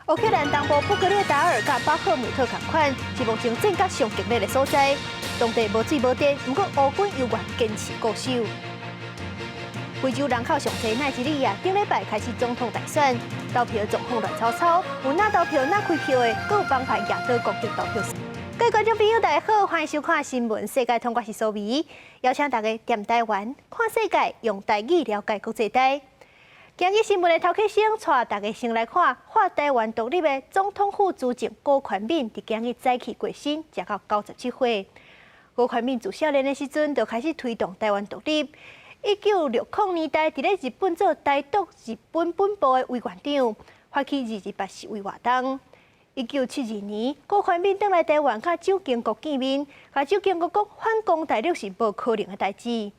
烏克蘭東部布格列達爾佮巴赫姆特仝款，是目前戰甲上激烈的所在。當地無水無電，毋過烏軍猶原堅持固守。非洲人口上濟奈及利亞，頂禮拜開始總統大選，投票狀況亂糟糟，有若投票若開票的，閣有幫派舉刀攻擊投票所。各位觀眾朋友，大家好，歡迎收看新聞世界通，我是蘇眉，邀請大家踮台灣看世界，用台語了解國際大。今日新聞的頭家先，帶大家先來看，發台灣獨立的總統府資政辜寬敏，佇今日早起過身，食到97歲。辜寬敏自少年的時陣就開始推動台灣獨立。1960年代，佇咧日本做台獨日本本部的委員長，發起228示威活動。1972年，辜寬敏轉來台灣，佮蔣經國見面，共蔣經國講反攻大陸是無可能的代誌。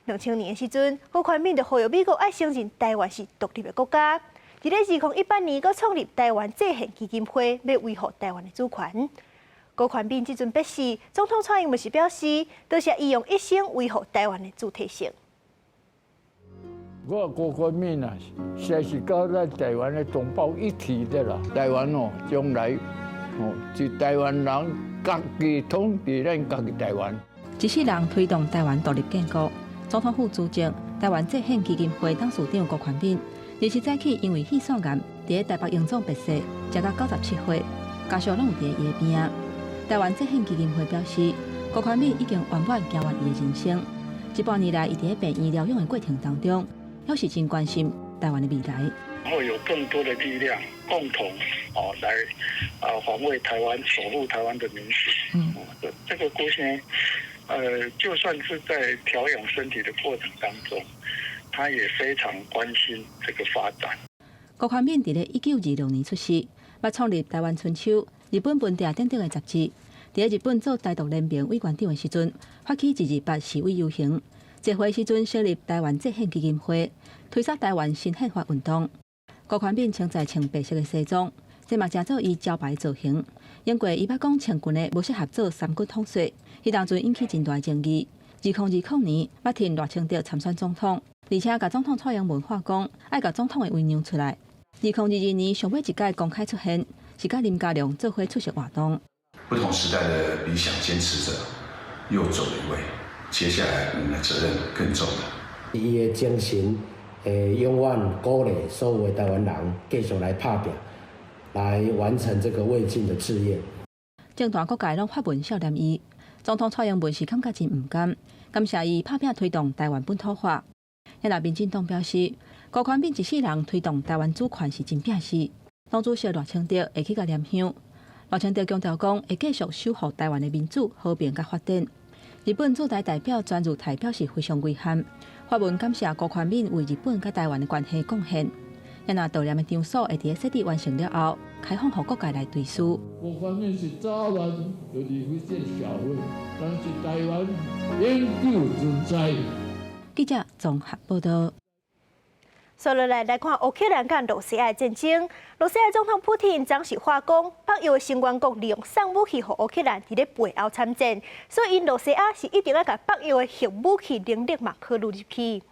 2000年的時陣，辜寬敏就呼籲美國愛承認台灣是獨立的國家。佇咧2018年，閣創立台灣制憲基金會，欲維護台灣的主權。辜寬敏這陣辭世，總統蔡英文是表示，多謝伊用一生維護台灣的主體性。我辜寬敏啊，實在是佮咱台灣的同胞一體的啦。台灣哦，將來哦是台灣人家己統治咱家己台灣。一世人推動台灣獨立建國。總統府資政、台灣制憲基金會董事長辜寬敏，二十早起因為肺腺癌，佇台北榮總辭世，食到97歲，家屬攏有佇伊的邊仔。台灣制憲基金會表示，辜寬敏已經圓滿行完伊的人生，這半年來，伊佇咧病院療養的過程當中，猶是真關心台灣的未來。然後有更多的力量共同哦來啊防衛台灣、守護台灣的民主。這個辜先生，就算是在調養身體的過程當中，他也非常關心這個發展。辜寬敏佇咧1926年出世，捌創立《台灣春秋》、日本文鼎等等的雜誌。佇咧日本做台獨聯盟委員長的時陣，發起228示威遊行。集會時陣成立台灣制憲基金會，推捒台灣新憲法運動。辜寬敏穿在穿白色的西裝，這嘛成做伊招牌造型。因過伊捌講穿裙的無適合做三軍統帥，彼當陣引起真大爭議。2020年，捌替賴清德參選總統，而且共總統蔡英文喊講，愛共總統的位讓出來。2022年上尾一擺公開出現，是佮林佳龍做伙出席活動。不同時代的理想堅持者又走了一位，接下來我們的責任更重了。伊的精神會永遠鼓勵所有的台灣人繼續來拍拚，來完成這個未竟的志業。政壇各界攏發文悼念伊，總統蔡英文是感覺真毋甘，感謝伊拍拚推動台灣本土化。遐若民進黨表示，辜寬敏一世人推動台灣主權是真拚事。黨主席賴清德會去共念香。賴清德強調講，會繼續守護台灣的民主、和平佮發展。日本駐台代表泉裕泰表示非常遺憾，發文感謝辜寬敏為日本佮台灣的關係貢獻。遐若悼念的場所會佇咧設置完成了後，開放予各界來追思。辜寬敏是早晚就離開這個社會，但是台灣永久存在。記者綜合報道。接落來來看烏克蘭佮羅西亞的戰爭。羅西亞總統普廷昨是話講，北約成員國利用送武器予烏克蘭佇咧背後參戰，所以𪜶羅西亞是一定愛共北約的核武器能力嘛考慮入去。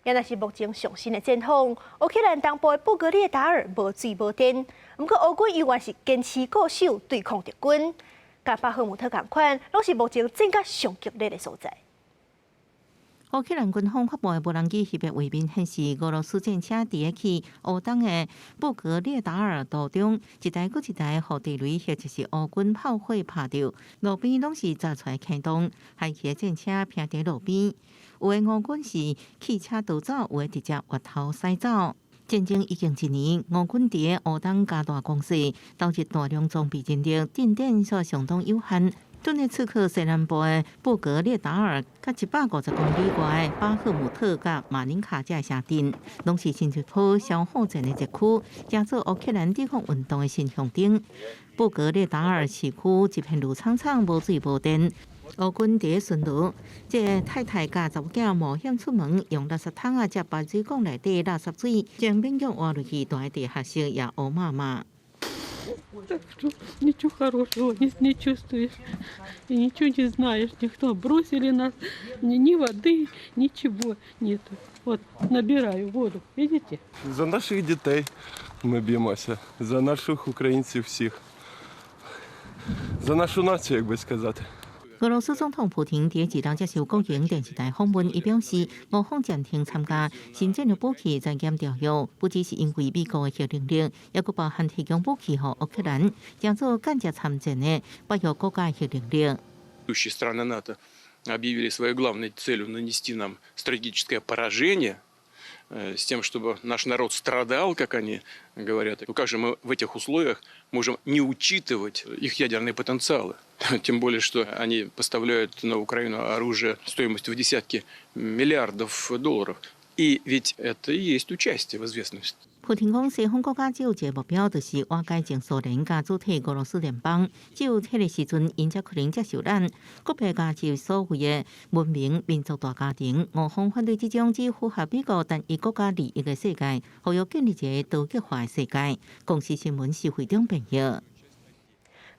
也若是目前上新的戰況，烏克蘭東部的布格列達爾無水無電，毋過烏軍猶原是堅持固守對抗敵軍，佮巴赫姆特仝款，攏是目前戰甲上激烈的所在。烏克蘭軍方發布的無人機翕的畫面顯示，俄羅斯戰車佇咧去烏東的布格列達爾途中，一台閣一台予地雷或者是烏軍炮火拍著，路邊攏是鑿出來坑洞，開去的戰車停佇路邊。有的烏軍是棄車逃走，有的直接越頭駛走。戰爭已經一年，烏軍佇烏東加大攻勢，投入大量裝備人力，進展卻相當有限。頓涅茨克西南部的布格列達爾，佮150公里外的巴赫姆特佮馬林卡這城鎮，攏是新一波消耗戰的熱區，成做烏克蘭抵抗運動的新象徵。布格列達爾市區一片綠蒼蒼，無水無電。烏軍佇咧巡邏，這個太太佮查某囝冒險出門，用垃圾桶仔接排水管內底垃圾水，將勉強活落去，蹛佇地下室也烏麻麻。Так что ничего хорошего не чувствуешь и ничего не знаешь. Никто бросили нас, ни воды, ничего нету. Вот набираю воду, видите? За наших дітей ми б'ємося, за наших українців всіх, за нашу націю, як би сказати. 俄羅斯總統普廷佇二日接受國營電視台訪問，伊表示，俄方暫停參加新戰略武器裁減條約，不只是因為美國的核能力，猶閣包含提供武器予烏克蘭，將做間接參戰的北約國家核能力。 Страны НАТО объявили своей главной целью нанести нам стратегическое поражение с тем, чтобы наш народ страдал, как они говорят. Ну как же мы в этих условиях можем не учитывать их ядерные потенциалы? Тем более, что они поставляют на Украину оружие стоимостью в десятки миллиардов долларов. И ведь это и есть участие в известном 普廷講，西方國家只有一个目標，就是瓦解前蘇聯佮組體俄羅斯聯邦。只有彼个時陣，𪜶才可能接受咱國別加入所謂的文明民族大家庭。俄方反對這種只符合美國單一國家利益的世界，呼籲建立一個多極化的世界。公視新聞是會長編譯。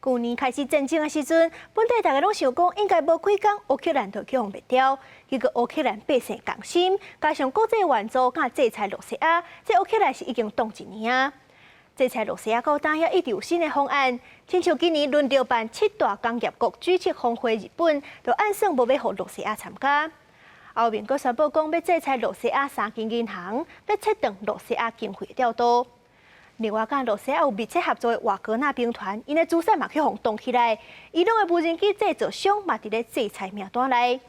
舊年開始戰爭的時陣，本底大家攏想講應該無幾工烏克蘭就去予滅掉，結果烏克蘭百姓仝心，加上國際援助佮制裁露西亞，這烏克蘭是已經擋一年啊。制裁露西亞到今也一直有新的方案，親像今年輪著辦七大工業國 G7 峰會，日本就按算無欲予露西亞參加。歐盟閣宣布講欲制裁露西亞三間銀行，欲切斷露西亞經費調度。另外，佮露西亞有密切合作的瓦格納兵團，𪜶的資產嘛去予凍起來，伊朗的無人機製造商嘛佇咧制裁名單內。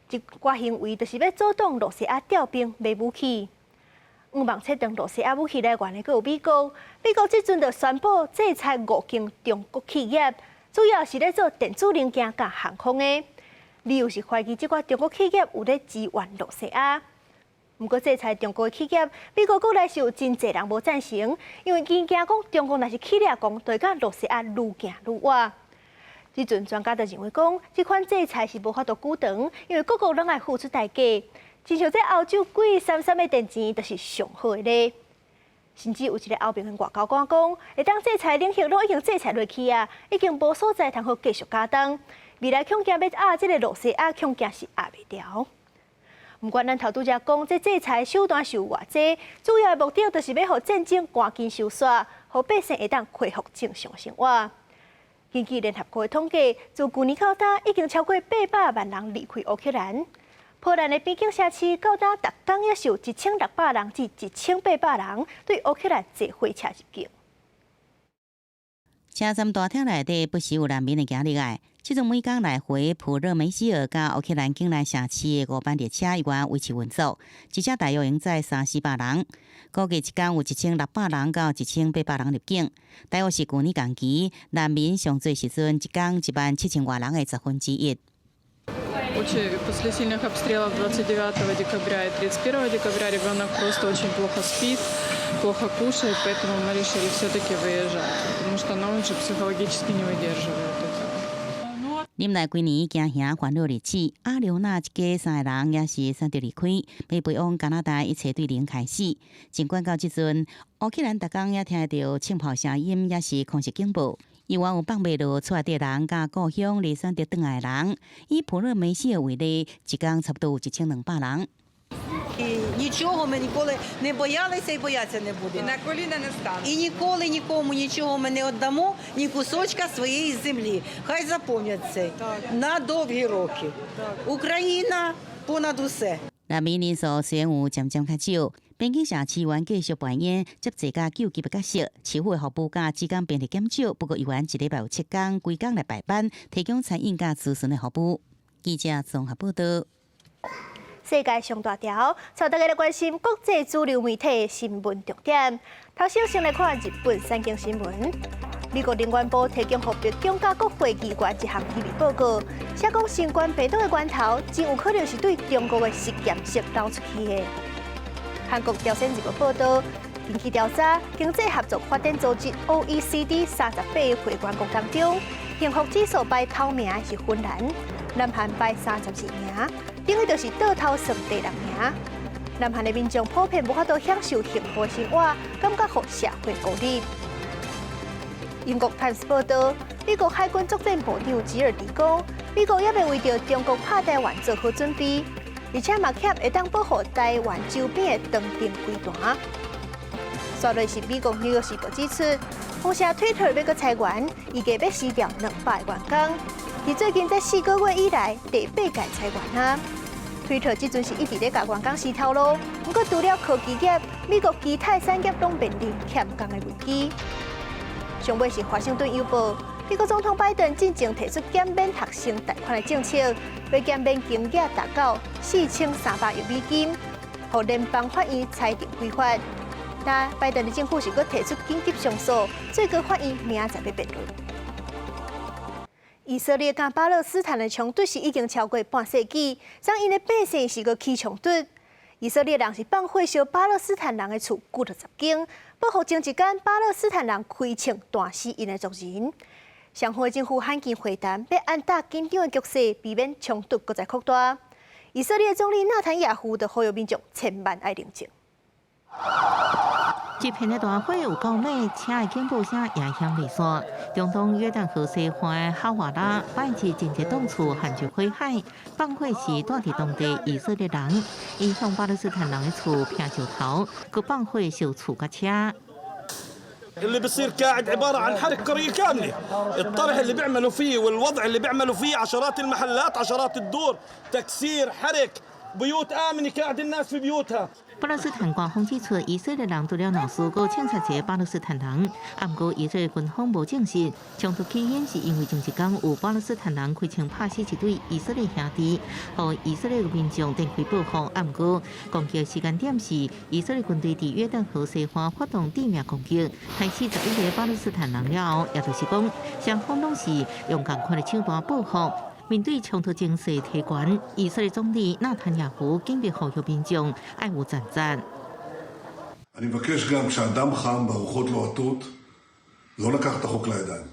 這寡行為就是欲阻擋露西亞調兵買武器。向望切斷露西亞武器來源的，閣有美國。美國這陣就宣布制裁五間中國企業，主要是咧做電子零件佮航空的，理由是懷疑這寡中國企業有咧支援露西亞。毋過制裁中國的企業，美國國內是有真濟人無贊成，因為𪜶驚講中國若是起掠狂，就會佮露西亞愈行愈倚。這陣專家就認為講，這款制裁是無法度久長，因為各國攏愛付出代價。親像這歐洲貴參參的電錢，就是上好的例。甚至有一个歐盟的外交官講，會當制裁領域攏已經制裁落去啊，已經無所在通好繼續加重。未來恐驚欲壓這个露西亞，恐驚是壓袂牢。毋過咱頭拄才講，這制裁手段是有偌濟，主要的目的就是欲予戰爭趕緊收煞，予百姓會當恢復正常生活。根據聯合國的統計，自舊年到今已經超過800萬人離開烏克蘭。波蘭的邊境城市到今，逐工也是有1600人至1800人對烏克蘭坐火車入境。車站大廳內底不時有難民的行入來。這陣每工來回普熱梅希爾佮烏克蘭境內城市的五班列車依然維持運作，一車大約會載三四百人。估計一工有1600人到1800人入境，大約是舊年同期難民上濟時陣，一工1萬7千外人的1/10。 Очень после сильных обстрелов 29 декабря и 31 декабря ребенок просто очень плохо спит, плохо кушает, поэтому мы решили все-таки выезжать, потому что она уже психологически не выдерживает этого. 忍耐幾年驚嚇煩惱日子，阿劉娜一家三個人也是選擇離開，欲飛往加拿大，一切對零開始。儘管到這陣，烏克蘭逐工也聽著槍炮聲音，也是空襲警報。猶原有放袂落厝內底人，佮故鄉而選擇轉來的人。以普熱梅希爾為例，一工差不多有1200人。 Нічого ми ніколи не боялися і боятися не будемо. І на коліна не станемо. І ніколи нікому нічого ми не віддамо, ні кусочка своєї землі. Хай запомнять це на довгі роки. Україна понад усе. 難民人數雖然有漸漸較少，邊境城市仍繼續扮演接濟佮救急的角色，市府的服務佮志工兵力減少，不過猶原一禮拜有7工，規工來排班，提供餐飲佮諮詢的服務。記者綜合報道。世界上大條，帶大家來關心國際主流媒體的新聞重點。頭先先來看日本產經新聞。美國能源部提供予白宮佮國會議員一項機密報告，寫講新冠病毒的源頭，真有可能是對中國的實驗室流出去的。韓國朝鮮日報報導，根據調查，經濟合作發展組織 OECD 38个會員國當中，幸福指數排頭名的是芬蘭，南韓排32名，等於就是倒頭算第六名。南韓的民眾普遍無法度享受幸福的生活，感覺予社會孤立。英國 Times 報道，美國海軍作戰部長吉爾迪講，美國猶未為著中國拍台灣做好準備，而且嘛欠會當保護台灣周邊的長程飛彈。煞落是美國紐約時報指出，封城推特欲閣裁員，預計欲辭掉200員工，是最近這4個月以來第八屆裁員啊。推特這陣是一直咧共員工辭頭路，毋過除了科技業，美國其他產業攏面臨欠工的危機。上尾是華盛頓郵報，美國總統拜登進前提出減免學生貸款的政策，欲減免金額達到4300億美金，予聯邦法院裁定違法。但拜登的政府是閣提出緊急上訴，最高法院明仔載欲辯論。以色列佮巴勒斯坦的衝突是已經超過半世紀，昨𪜶的百姓是閣起衝突。以色列人是放火燒巴勒斯坦人的厝幾若十間，報復前一工巴勒斯坦人開槍彈死𪜶的族人。雙方的政府罕見會談，欲按捃緊張的局勢，避免衝突閣再擴大。以色列總理納坦雅胡就呼籲民眾千萬愛冷靜。一片的大火有夠猛，車的警報聲也響袂煞。中東約旦河西岸哈瓦拉，拜日真濟棟厝陷入火海，放火時住佇當地以色列人，𪜶向巴勒斯坦人的厝劈石頭，閣放火燒厝佮車。 اللي بصير قاعد عبارة عن حرق قرية كاملة. الطرح اللي بيعملوا فيه والوضع اللي بيعملوا فيه، عشرات المحلات، عشرات الدور، تكسير، حرق، بيوت آمنة، قاعد الناس في بيوتها. 巴勒斯坦官方指出，以色列人除了鬧事，閣槍殺一个巴勒斯坦人。毋過以色列軍方無證實，衝突起因是因為前一工有巴勒斯坦人開槍拍死一對以色列兄弟，予以色列民眾展開報復。毋過攻擊時間點是以色列軍隊佇約旦河西岸發動地面攻擊，殺死11個巴勒斯坦人了後，也就是講，雙方攏是用仝款的手段報復。面對衝突情勢提懸，以色列總理納坦雅胡緊急呼籲民眾愛有戰戰。 אני מבקש גם, כשהדם חם והרוחות לוהטות, לא לקחת את החוק לידיים.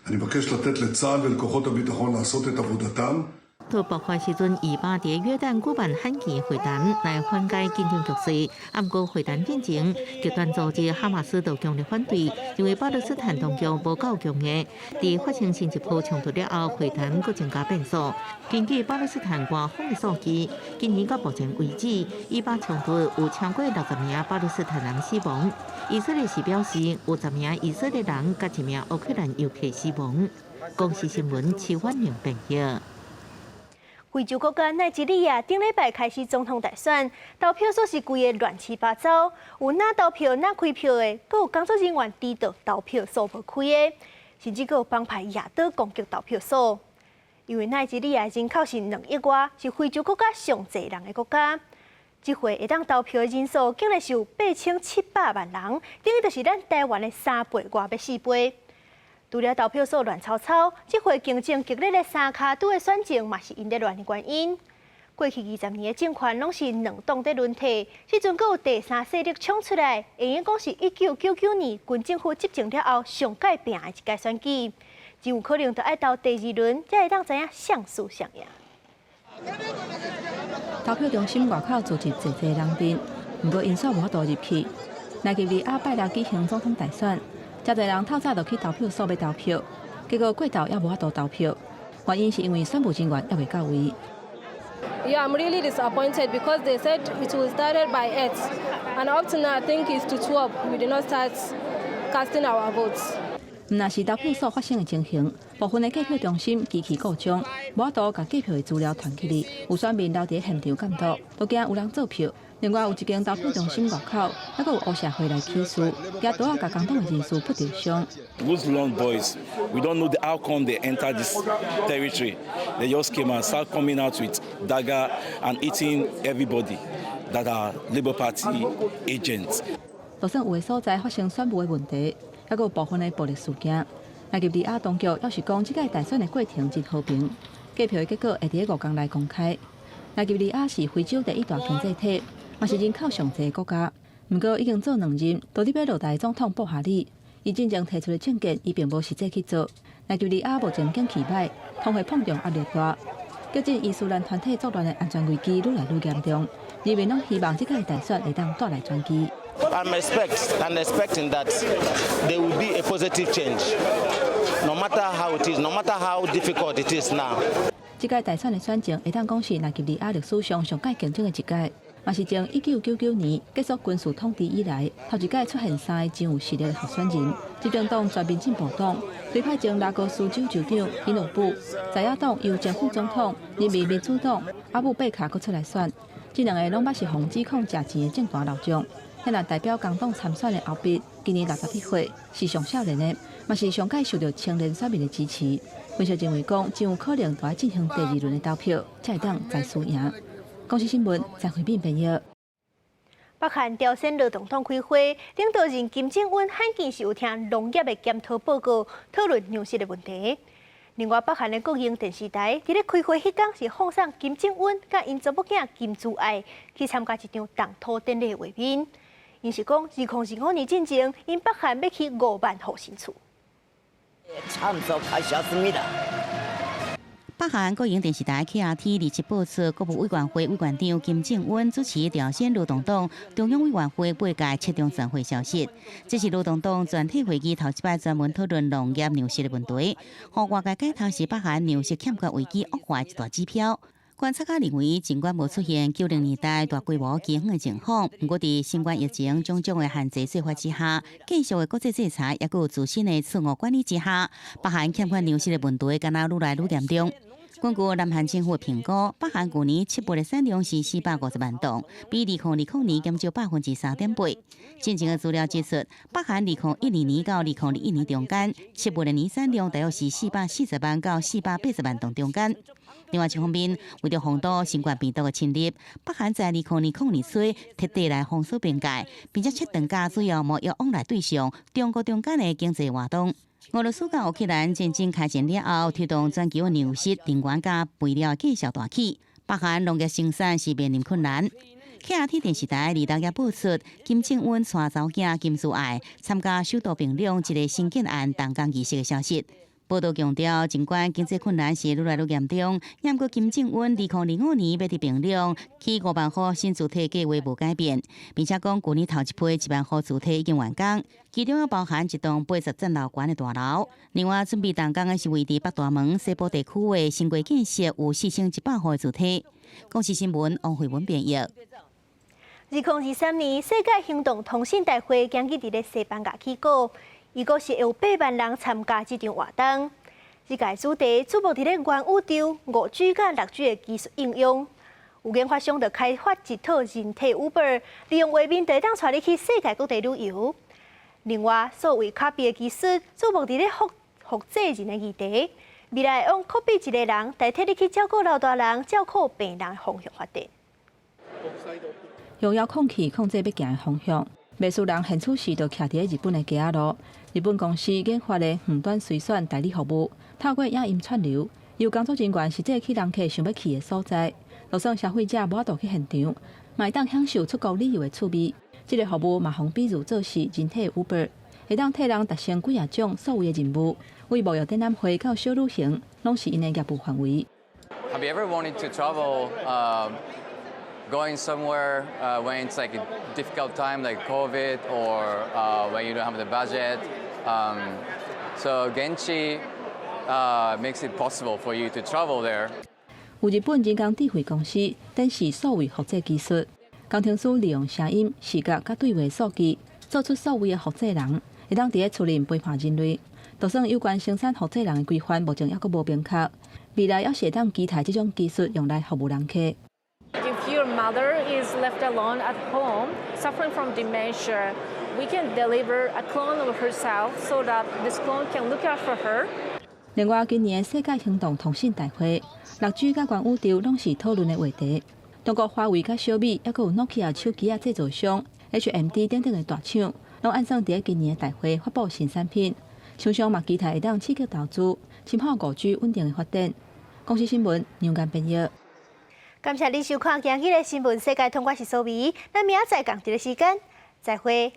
אני מבקש לתת לצה"ל ולכוחות הביטחון לעשות את עבודתם. 到爆發時陣，以巴佇約旦舉辦罕見會談來緩解緊張局勢。毋過會談進前，極端組織哈馬斯就強烈反對，認為巴勒斯坦當局無夠強硬。佇發生新一波衝突了後，會談閣增加變數。根據巴勒斯坦官方的數據，今年到目前為止，以巴衝突有超過60名巴勒斯坦人死亡。以色列是表示，有10名以色列人佮一名烏克蘭遊客死亡。公視新聞徐婉玲編譯。非洲國家奈及利亞頂禮拜開始總統大選，投票所是規个亂七八糟，有若投票若開票的，閣有工作人員遲到投票所無開的，甚至閣有幫派舉刀攻擊投票所。因為奈及利亞人口是2億外，是非洲國家上濟人的國家。這回會當投票的人數竟然是有8700萬人，等於就是咱台灣的3倍外欲4倍。除了投票所亂糟糟，這回競爭激烈的三跤拄的選情嘛是𪜶咧亂的原因。過去20年的政權攏是兩黨佇輪替，這陣閣有第三勢力衝出來，會用講是1999年軍政府執政了後上蓋拚的一屆選舉，真有可能著愛投第二輪，才會當知影誰輸誰贏。投票中心外口聚集濟濟人陣，毋過𪜶煞無法度入去。奈及利亞拜六舉行總統大選。誠濟人透早就去投票所欲投票，結果過晝猶無法度投票，原因是因為選務人員猶未到位。 Yeah, I'm really disappointed because they said it will started by 8, and up to now I think it's to 12. We did not start casting our votes. 毋但是投票所發生的情形，部分的計票中心機器故障，無法度共計票的資料傳起來，有選民留佇現場監督，都驚有人做票。另外有一間投票中心外口，猶閣有黑社會來起事，舉刀仔共工黨的人士撲著傷。 Those young boys, we don't know how come they enter this territory. They just came and start coming out with dagger and hitting everybody that are Labour Party agents. 就算有的所在發生選務的問題，猶閣有部分的暴力事件。奈及利亞當局猶是講，這屆大選的過程真和平，計票的結果會佇5工內公開。奈及利亞是非洲第一大經濟體，嘛是人口上濟的國家。毋過已經做兩任，都佇欲落台總統布哈里，伊進前提出的政見，伊並無實際去做。奈及利亞目前景氣䆀，通貨膨脹壓力大，激進伊斯蘭團體作亂的安全危機愈來愈嚴重。人民攏希望這屆大選會當帶來轉機。I'm expect and expecting that there will be a positive change, no matter how it is, no matter how difficult it is now. 這屆大選的選情，會當講是奈及利亞歷史上上蓋競爭的一屆，嘛是從1999年結束軍事統治以來，頭一屆出現三個真有實力的候選人。執政黨全民進步黨推派前拉各斯州州長希努布，在野黨由前副總統人民民主黨阿布貝卡閣出來選，這兩个攏捌是予指控食錢的政壇老將。現在代表工黨參選的歐碧，今年61歲，是上少年的，嘛是上蓋受著青年選民的支持。分析認為講，真有可能著愛進行第二輪的投票，才會當裁輸贏。公視新聞張惠敏編譯。北韓朝鮮勞動黨開會，領導人金正恩罕見是有聽農業的檢討報告，討論糧食的問題。另外，北韓的國營電視台佇咧開會彼工是放送金正恩佮𪜶查某囝金珠愛去參加一場動土典禮的畫面。𪜶是講，2025年進前，𪜶北韓欲起5萬戶新厝。 참석하셨습니다。北韓國營電視台 KRT 27報出，國務委員會委員長金正恩主持朝鮮勞動黨中央委員會八屆七中全會消息。這是勞動黨全體會議頭一擺專門討論農業糧食的問題，予外界解讀是北韓糧食欠缺危機惡化一大指標。觀察家認為，儘管無出現90年代大規模饑荒的情況，毋過佇新冠疫情種種的限制做法之下，繼續的國際制裁，抑閣有自身的錯誤管理之下，北韓欠缺糧食的問題，敢若愈來愈嚴重。根據南韓政府評估，北韓舊年七月的產量是450萬噸，比2020年減少3.8%。進前的資料指出，北韓2012年到2021年中間，七月的年產量大約是440萬到480萬噸中間。另外一方面，為著防堵新冠病毒的侵入，北韓在2020年初徹底來封鎖邊界，並且切斷佮主要貿易往來對象中國中間的經濟活動。俄羅斯佮烏克蘭戰爭開戰了後，推動全球糧食、能源佮肥料價數大起，北韓農業生產是面臨困難。KRT 電視台26也報出金正恩帶查某囝金珠愛參加首都平壤一个新建案動工儀式的消息。報道強調，儘管經濟困難是愈來愈嚴重，毋過金正恩2025年欲佇平壤起5萬戶新住宅計畫無改變，並且講舊年頭一批1萬戶住宅已經完工，其中猶包含一棟80層樓懸的大樓。另外，準備動工的是位佇北大門西部地區的新規建設，有4100戶的住宅。公視新聞王慧文編譯。2023年世界行動通信大會今日佇咧西班牙起鼓。預估是有8萬人參加這場活動。這屆主題注目佇咧元宇宙、5G 佮6G 的技術應用。有研發商就開發一套人體 Uber，利用畫面就會當帶你去世界各地旅遊。另外，數位卡比的技術注目佇咧複複製人的議題，未來用 copy 一个人代替你去照顧老大人、照顧病人的方向發展。用遙控器控制欲行的方向。袂輸人現此時就徛佇咧日本的街仔路。日本公司研發的遠端隨選代理服務，透過影音串流，由工作人員實際去人客想欲去的所在，就算消費者無法度去現場，嘛會當享受出國旅遊的趣味。這个服務嘛，予比喻做是人體 Uber，會當替人達成幾仔種數位的任務，為貿易展覽會到小旅行，攏是𪜶的業務範圍。 Have you ever wanted to travel, going somewhere when it's like a difficult time like COVID or when you don't have the budget? So Genchi makes it possible for you to travel there. 有日本人工智慧公司展示數位複製技術，工程師利用聲音、視覺佮對話數據，做出數位的複製人，會當佇咧厝內陪伴人類。就算有關生產複製人的規範，目前猶閣無明確，未來猶是會當期待這種技術用來服務人客。 If your mother is left alone at home, suffering from dementia, we can deliver a clone of herself so that this clone can look out for her. 另外，今年世界行動通信大會，6G 佮元宇宙攏是討論的話題。中國華為佮小米，猶閣有諾基亞手機仔製造商 HMD 等等的大廠，攏按算佇咧今年的大會發布新產品。廠商嘛期待會當刺激投資，深化5G 穩定的發展。公視新聞楊間編譯。感謝你收看今日的新聞世界通，我是蘇美，咱明仔載仝一个時間，再會。